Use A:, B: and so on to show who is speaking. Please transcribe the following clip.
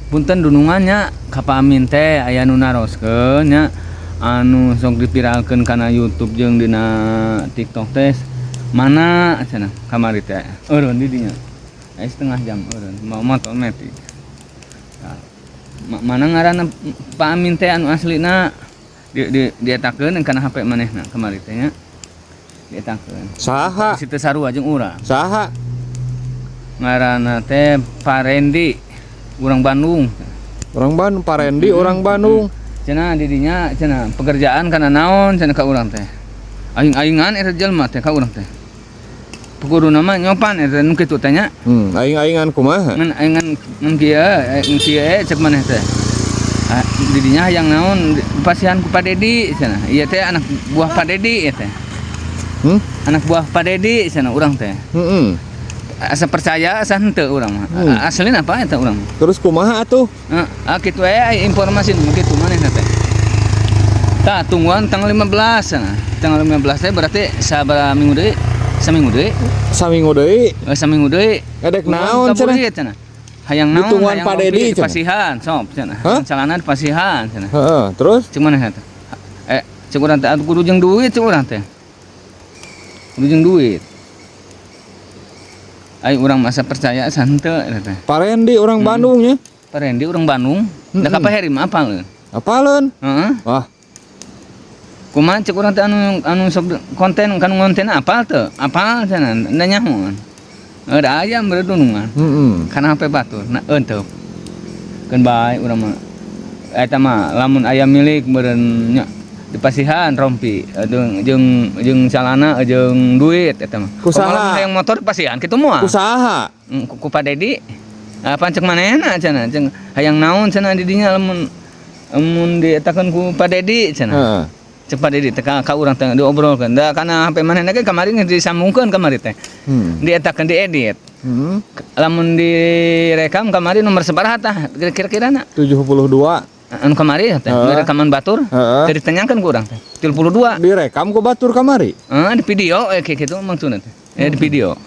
A: Punten dunungan nya ka Pak Amin teh aya nu naroskeun nya, anu sok diviralkeun kana YouTube jeung dina TikTok teh mana cenah. Kamari teh eureun di dinya aya setengah jam eureun mau motor metik. Tah, mana ngaranna Pak Amin teh anu aslina di dietakeun kana HP manehna kamari teh nya, dietakeun.
B: Saha?
A: Si teu sarua jeung urang.
B: Saha?
A: Ngaranna teh Pak Rendi, urang Bandung.
B: Orang Bandung, Pak Rendi orang Bandung.
A: Cenah di dinya cenah pekerjaan kana naon cenah ka urang teh. Aing-aingan eta jelema teh ka urang teh. Kuduna mah nyopan eta nu kitu teh nya.
B: Aing-aingan kumaha?
A: Ngan aingan ngan kieu, ngan kieu cek maneh teh. Ah, di dinya hayang naon pasihan ku Pak Dedi cenah. Ieu teh anak buah Pak Dedi ieu teh. Anak buah Pak Dedi cenah urang teh. Asa percaya asa henteu urang mah. Aslina apa eta urang mah?
B: Terus kumaha atuh?
A: Ah, kitu aya informasi nu kitu manehna teh. Tah, tungguan tanggal 15 cenah. Tanggal 15 teh berarti sabaraha minggu deui? Saminggu deui.
B: Saminggu deui.
A: Eh, saminggu deui.
B: Edek
A: Tungguan
B: naon cenah?
A: kaburit cenah. Hayang naon?
B: Ditungguan
A: Hayang
B: Pak
A: rompi
B: Dedi
A: di
B: cenah?
A: pasihan sok cenah.
B: Hah?
A: Celana di pasihan cenah.
B: Heeh, terus?
A: Cek manehna teh. Eh, cek urang teh atuh kudu jeung duit cek urang teh. Kudu jeung duit. Ai urang masa percaya asa henteu eta teh.
B: Pak Rendi orang Bandung nya.
A: Pak Rendi urang Bandung. Da ka Pak Heri mah apaleun?
B: Apaleun?
A: Heeh.
B: Wah.
A: Kumaha cek urang teh anu anu sok konten kan ngonten apal teu? Apal cenah, da nyahoan. Da aya meureun dunungan. Kana HP batur, na eunteup. Keun bae urang mah. Eta mah lamun aya milik meureun nya dipasihan rompi jeung jeung jeung calana jeung duit eta mah.
B: Ku saha?
A: Kumaha lamun hayang motor dipasihan kitu moal?
B: Ku saha?
A: Ku Pak Dedi. Apa cek manehna cenah, jeung hayang naon cenah di dinya lamun lamun dietakeun ku Pak Dedi cenah. Cek Pak Dedi teh ka urang teh diobrolkeun. Da kana HP manehna ge kamari geus disambungkeun kamari teh. Dietakeun, diedit. Lamun direkam kamari nomor sabaraha tah kira-kira na?
B: 72.
A: Anu kamari teh, rekaman batur.
B: Heeh.
A: Teu ditanyakeun ku urang teh. 32.
B: Direkam ku batur kamari.
A: Heeh, di video kayak gitu maksudna teh. Eh, di video.